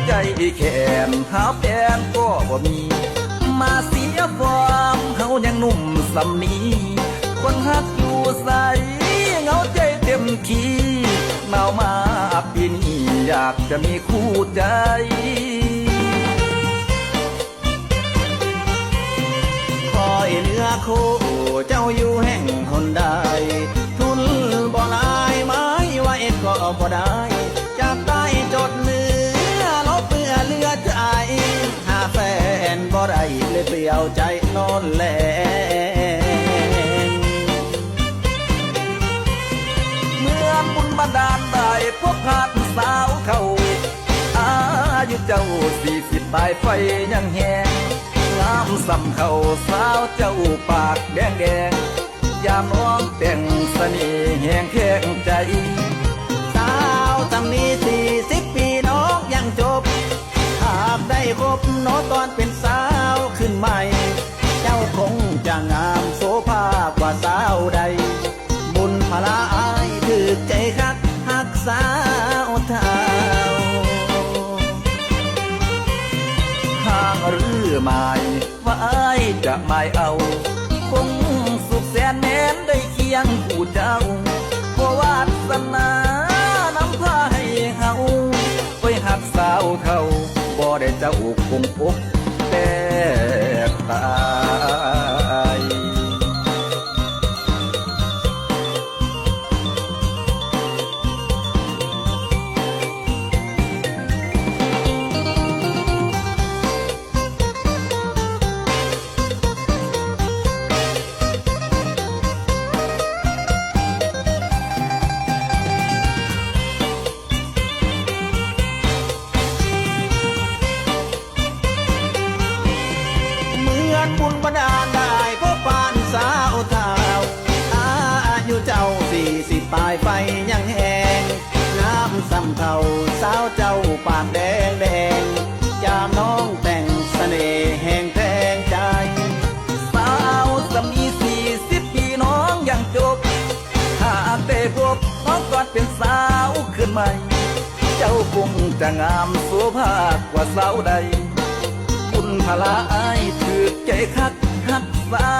ໃຈແຂນຫາແຟນກໍບໍ່ມີ ມາເສຍຟອມເຮົາຍັງໜຸ່ມສ່ຳນີ້ ຄົນຮັກຢູ່ໃສ ເຫງົາໃຈເຕັມທີ່ ໜາວມາປີນີ້ ຢາກຈະມີຄູ່ໃຈ. ຂ້ອຍເຫຼືອຄູ່ເຈົ້າຢູ່ແຫ່ງຫົນໃດ ທຶນບໍ່ຫຼາຍ ໝາຍໄວ້ກໍບໍ່ໄດ້ ຈາກໃຕ້ຈົດເໜືອ ລົບເມື່ອເຫຼືອໃຈ ຫາແຟນບໍ່ໄດ້ ເລີຍປ່ຽວໃຈນອນແລງ. ເມື່ອບຸນບັນດານໄດ້ພົບພານສາວເຖົ້າ ອາຍຸເຈົ້າສີ່ສິບປາຍໄຟຍັງແຮງ ງາມສ່ຳເຂົາສາວເຈົ້າປາກແດງໆ ຢາມນ້ອງແຕ່ງສະເໜ່ແຮງແທງໃຈ ສາວສ່ຳນີ້ສີ່ສິບປີນ້ອງຍັງຈົບ ຫາກໄດ້ພົບນ້ອງຕອນເປັນສາວຂຶ້ນໃໝ່ ເຈົ້າຄົງຈະງາມໂສພາກວ່າສາວໃດ ບຸນພາລາອ້າຍຖືກໃຈຄັກຮັກສາວເຖົ້າ ຫ້າງຫຼືໝາຍວ່າອ້າຍຈະໝາຍເອົາ ຄົງສຸກແສນແມ່ນໄດ້ຄຽງຄູ່ເຈົ້າ ເພາະວາດສະໜານຳພາໃຫ້ເຮົາໄປຮັກສາວເຖົ້າ ບໍ່ໄດ້ເຈົ້າຄົງອົກແຕກຕາຍ. ເໝືອນບຸນບັນດານໄດ້ພົບປານສາວເຖົ້າ ອາຍຸເຈົ້າສີ່ສິບປາຍໄຟຍັງແຮງ ງາມສ່ຳເຖົ້າສາວເຈົ້າປາກແດງໆ ຢາມນ້ອງແຕ່ງສະເໜ່ແຮງແທງໃຈ ສາວສ່ຳນີ້ສີ່ສິບປີນ້ອງຍັງຈົບ ຫາກໄດ້ພົບນ້ອງຕອນເປັນສາວຂຶ້ນໃໝ່ ເຈົ້າຄົງຈະງາມໂສພາກວ່າສາວໃດ ບຸນພາລາອ້າຍຖືກໃຈຄັກຮັກສາ